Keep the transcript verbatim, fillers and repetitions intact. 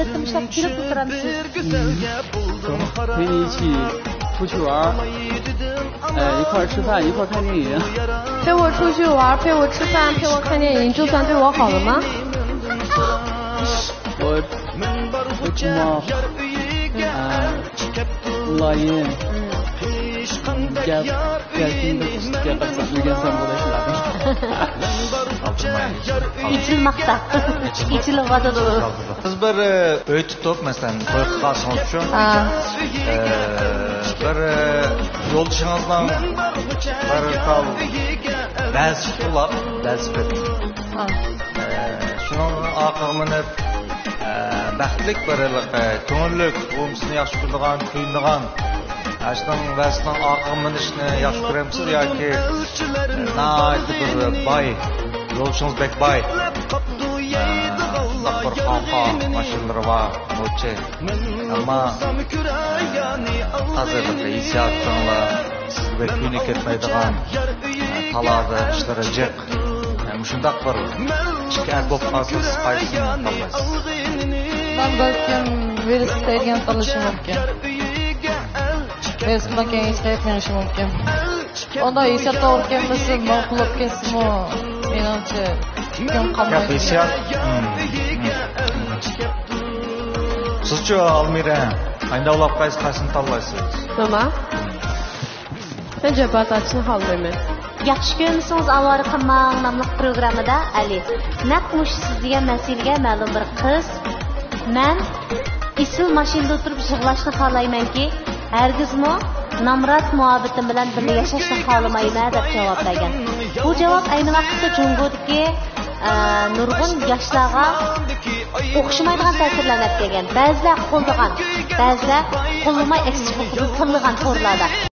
怎么说，体力不支持。陪你一起出去玩儿，呃，一块儿吃饭，一块儿看电影。陪我出去玩儿，陪我吃饭，陪我看电影，就算对我好了吗？ ئېچىلماقتا. ئېچىلىۋاتىدۇ. بىز بىر، ئۆي تۇتۇپ، مەسىلەن، توي قىلغانسىڭىز شۇ، ئا. ئە، بىر، يولدىشىڭىزنىڭ بىر تال ۋەزىپە ئۇلاپ، ۋەزىپە. ئا. ئە، شۇنىڭ ئارقىغا مىنىپ، ئە، بەختلىك بىر ھېلىقى كۆڭۈللۈك، ئۇمسىنى ياخشى كۆرىدىغان، كۆيۈنىدىغان، ئاشۇنىڭ ۋەزىپىنىڭ ئارقىغا مىنىشنى ياخشى كۆرەمسىز ياكى، ئە، ناھايىتى بىر باي، يولدىشىڭىز بەك باي، ئە، شۇنداق بىر قاڭقا ماشىنىلىرى بار، موچى. ئەمما ھازىرقى ھېسسىياتىڭلار سىزگە بەك كۆڭۈل كەتمەيدىغان، تالادا ئىشلىرى جىق. مۇشۇنداق بىر ئىككى ئەر بولۇپ قالسا، سىز قايسىسىنى تاللايسىز؟ مەن بەلكىم ۋېلىسىپىتكە تاللىشىم مۇمكىن. ۋېلىسىپىتكە ھېسسىيات مېڭىشى مۇمكىن. ئۇنداق ھېسسىيات توغرا كەلمىسە، ماڭا قۇلاپ كەتسىمۇ، مېنىڭچە، كۆڭۈل قالمايدۇ. ھېسسىيات. سىزچۇ، ئالمىرە، قانداق بولۇپ قايسى قايسىنى تاللايسىز؟ نېمە؟ مەن جاپا تارتىشنى خالىمايمەن. ياخشى كۆرمىسىڭىز ئاۋارە قىلماڭ ناملىق پروگراممىدا ئەلى نەق مۇشۇ سىز دېگەن مەسىلىگە مەلۇم بىر قىز، مەن ئېسىل ماشىنىدا ئولتۇرۇپ يىغلاشنى خالايمەنكى، ھەرگىزمۇ نامرات مۇھەببىتىم بىلەن بىللە ياشاشنى خالىمايمەن، دەپ جاۋاب بەرگەن. بۇ جاۋاب ئەينى ۋاقىتتا جۇڭگودىكى، ئە، نۇرغۇن ياشلارغا ئوخشىمايدىغان تەسىرلەرنى ئەتكەلگەن. بەزىلەر قوللىغان، بەزىلەر قوللىماي ئەكس چىقىپ تىللىغان تورلاردا.